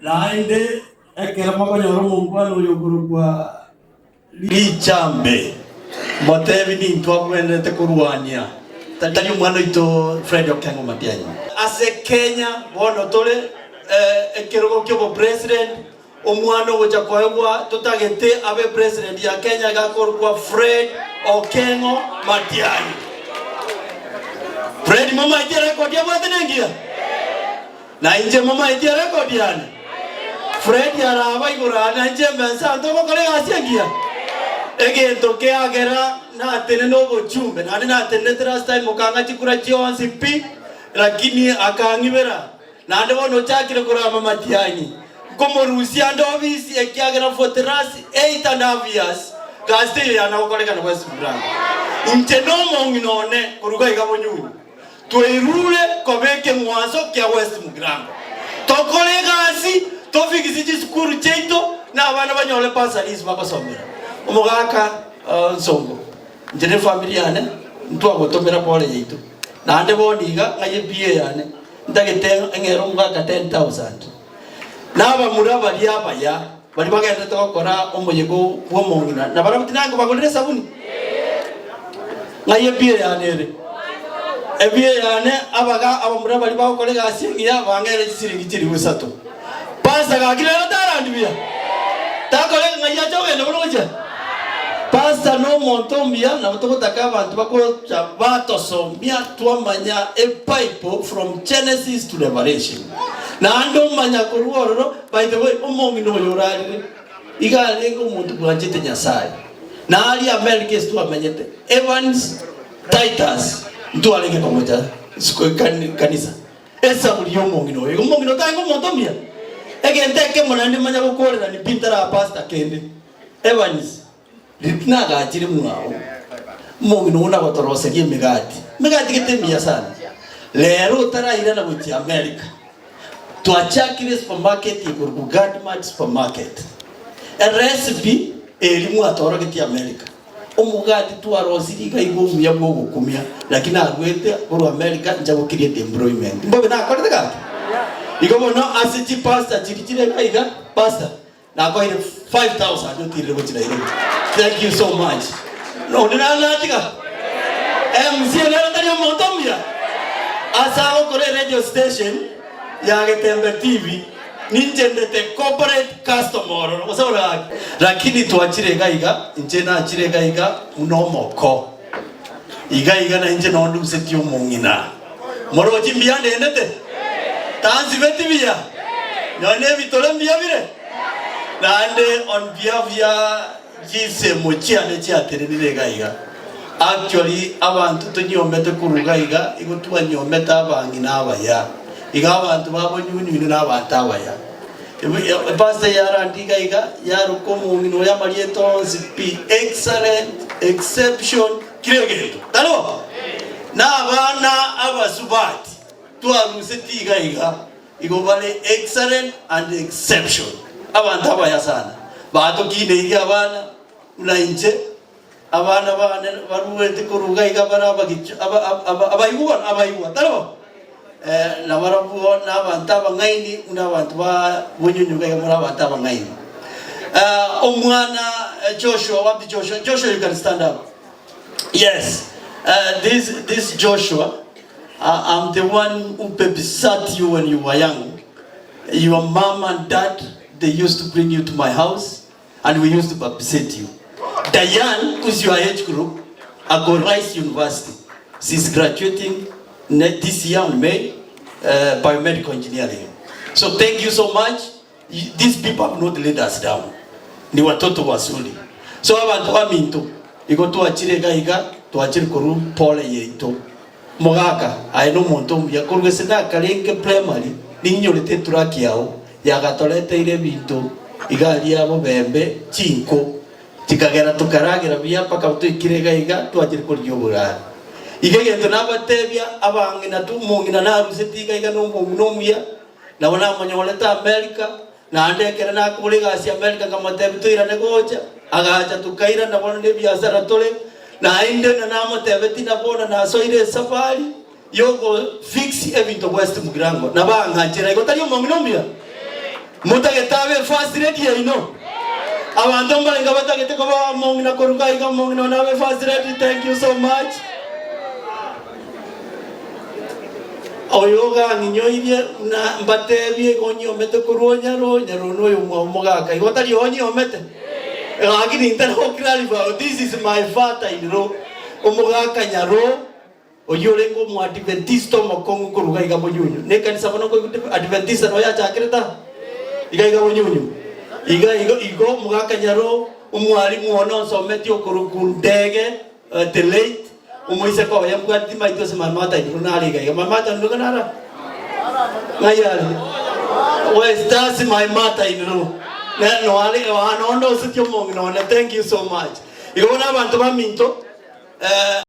Naende ekero mokonyora omongwana oyo okorokwa Richambe, motebi nintwe abwenerete korwania, tari omwana oito Fred Okengo Matiang'i. Ase Kenya bono tore ekerogo ki'obopresident, omwana ogocha koegwa totagete abe president ya Kenya iga akorokwa Fred Okengo Matiang'i. Fred momaete erekodi abwate nengiya? Na inche momaeti erekodi yane? Fred araba igoro aa na inche mbe nse aa togokora egasi engiya? Egento kiagera natenene obochumbe, naende natenenete last time okang'a chikura chionsi pi, lakini akang'ibera, naende bono ochakire korama matiang'i. Nkomorusia ande obisi ekiagera for the last eight and half years gasi teiyo yana gokorekana West Mugirango. Inche nomong'ina one koruga iga bonyunyu. Twerure koba ekeng'wanso kia West Mugirango. Tokore egasi, tofigisi chisukuru chiaito na abana banyore bursaries bagosomera. Omogaka Nsongo, inche ne efamiri yane ntwagotomera pole yaito. Naende bono iga ng'ai ePA yane ntagete eng'ere omogaka 10,000. Na abamura baria abaya baria bagenderete gokora omoyega bw'omong'ina, nabarabwo tinakobagorera esabuni? Ng'ai ebia yane ere? Ebia yane abaga abamura baria bagokora egasi engiya bang'ere chisiringi chilifu isato. Pastor gaki rero tarandi buya? Takore ng'ai ache ogenda buna gochia? Pastor nomonto omuya nabo togotaka abanto bagocha batosomia twamanya ebible from Genesis to Revelation. Naende omanya korwa ororo, by the way, omong'ina oyo orarire iga arenge omonto bwanchete Nyasaye. Na aria America ase twamenyete, Evans Titus, ntwarenge komocha kanisa. Esaburi y'omong'ina oyo. Igo omong'ina otarenge omonto omuya? Egento ekemo naende manya gokorerani pi ntara pastor kende. Evans, riria nagachire mwao, omong'ina oyio nagotoroseria emegati, emegati gete emiya sana. Rero otarairana gochia America, twachakire esupermarket ekorokwa Gadmart Supermarket. Erecipe eria mwatorogetie America. Omogati twarosirie iga igo omuya bw'ogokumia, naki narwete korwa America ncha go create employment. Mbobe nakorete gaki? Igo bono ase chipastor chiria chire iga iga, pastor, nakoeire 5000 otirire gochia Nairobi. Thank you so much. Nonde nare natiga? MC nere tari omonto omuya? Ase agokora eradio station ya Getembe TV. Ninche ndete corporate customer ororo, gose ore gaki? Lakini twachire iga iga, inche nachire iga iga buna omoko. Iga iga na inche nonde ndusetie omong'ina. Morochi mbuya ndendete? Tansibeti buya? Nonya na ebitore mbuya bire? Naende on behalf ya chinsemo chiane chiatenenire iga iga, actually abanto tonyiomete korwa iga iga, igo twanyiomete abang'ina abaya. Iga abanto ba bonyunyunyu na abanto abaya. Epastor yarandi iga iga, yaroka omong'ina oyo amarieta onsi pi, excellent, exception, kera egento. Tari bo? Na abana abasubati twaruseti iga iga, igo bare excellent and exception. Abanto abaya sana. Batokineirie abana buna inche. Abana baane baruete korwa iga iga bare abagichu, aba, aba, abaigwa bono, abaigwa, tari bo? Eh, nabarabwo nabanto abang'aini buna abanto ba bonyunyu iga iga more abanto abang'aini. Eh, omwana eh, Joshua, wapi Joshua? Joshua you can stand up. Yes, uh, this, this Joshua, uh, I'm the one who babysat you when you were young. Your mom and dad, they used to bring you to my house. And we used to babysit you. Diane, who's your age group, ako Rice University. She's graduating ne this year on May, uh, biomedical engineering. So thank you so much. These people have not let us down. Ni watoto wazuri. So abanto baminto, igo twachire iga iga, twachire korwa pole yaito. Mogaka, aye nomonto omuya, korwa gese nakarenge primary, ninyorete eturaki yao, Yagatoreteire ebinto iga aria bobembe chinko, chikagera tokaragera buya mpaka toikire iga iga twachire korigia oborari. Iga egento nabatebia abang'ina tu omong'ina naruseti iga iga nomong'ina omuya, nabo namonyorete America, naende ekero nakora egasi America nkamotebia toirane gocha, agacha tokairana bono na ebiasara tore, naende na namotebetie na bono nasoire esafari. Yogo fix ebinto West Mugirango na bang'anchera igo tari omong'ina omuya? Motagete abe efirst lady yaino? Abanto mbarenge batagete koba omong'ina korwa iga iga omong'ina one abe first lady thank you so much. Oyo ogang'inyoirie buna mbatebie igo onyiomete korwa onyaro, onyaro noyo omwabo omogaka igo tari onyiomete? Lakini ntari go clarify this is my father in law omogaka nyaro. Oyio orenge Omoadventista omokong'u korwa iga iga bonyunyu. Nekanisa bono nkoigwa Adventista noyo yachakerete aa iga iga bonyunyu. Iga igo igo omogaka nyaro omwalimu one onsometie okorokwa Ndege the late omoiseke oye mbwati timaeti ase my mother in law nare iga iga. My mother in law nare aa? Ng'ai are? Wes that's my mother in law. Ne noare noa nonde osetie omong'ina one thank you so much. Igo bono abanto baminto eh.